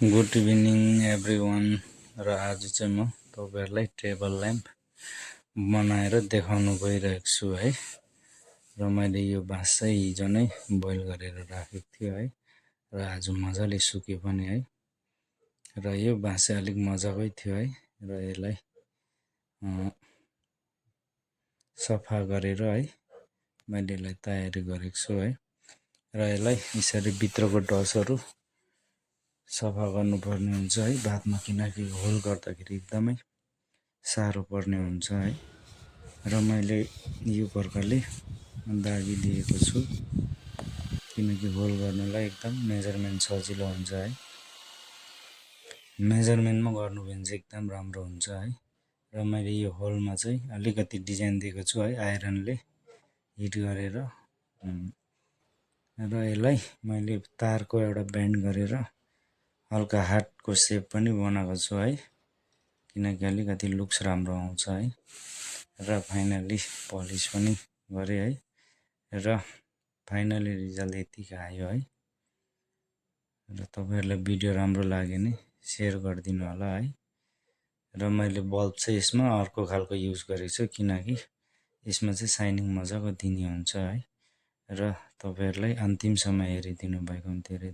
Good evening everyone. र आज चाहिँ म तपाईहरुलाई टेबल ल्याम्प बनाएर देखाउन गइरहेको छु है। र मैले यो बाँस चाहिँ हिजो नै बोइल गरेर राखेको थिएँ है, र आज मजाले सुक्यो पनि है। र यो बाँस चाहिँ अलिक मजाकै थियो है, र यसलाई सफा गरेर है मैले यसलाई तयारी गरेको छु है। र यसलाई यसरी भित्रको डसहरू सफा गर्नुपर्ने हुन्छ है बादमा, किनकि होल गर्दाखेरि एकदमै साह्रो पर्ने हुन्छ है। र मैले यो प्रकारले दागी दिएको छु, किनकि होल गर्नलाई एकदम मेजरमेन्ट सजिलो हुन्छ है। मेजरमेन्टमा गर्नु भने चाहिँ एकदम राम्रो हुन्छ है। र मैले यो होलमा चाहिँ अलिकति डिजाइन दिएको छु है, आइरनले हिट गरेर। र यसलाई मैले तारको एउटा बेन्ड गरेर हल्का हार्टको सेप पनि बनाएको छु है, किनकि अलिकति लुक्स राम्रो आउँछ है। र फाइनली पलिस पनि गरे है, र फाइनली रिजल्ट यतिको आयो है। र तपाईहरुलाई भिडियो राम्रो लाग्यो भने शेयर गरिदिनु होला है। र मैले बल्ब चाहिँ यसमा अर्को खालको युज गरेको छु, किनकि यसमा चाहिँ साइनिङ मजाको दिने हुन्छ है। र तपाईहरुलाई अन्तिमसम्म हेरिदिनु भएकोमा धेरै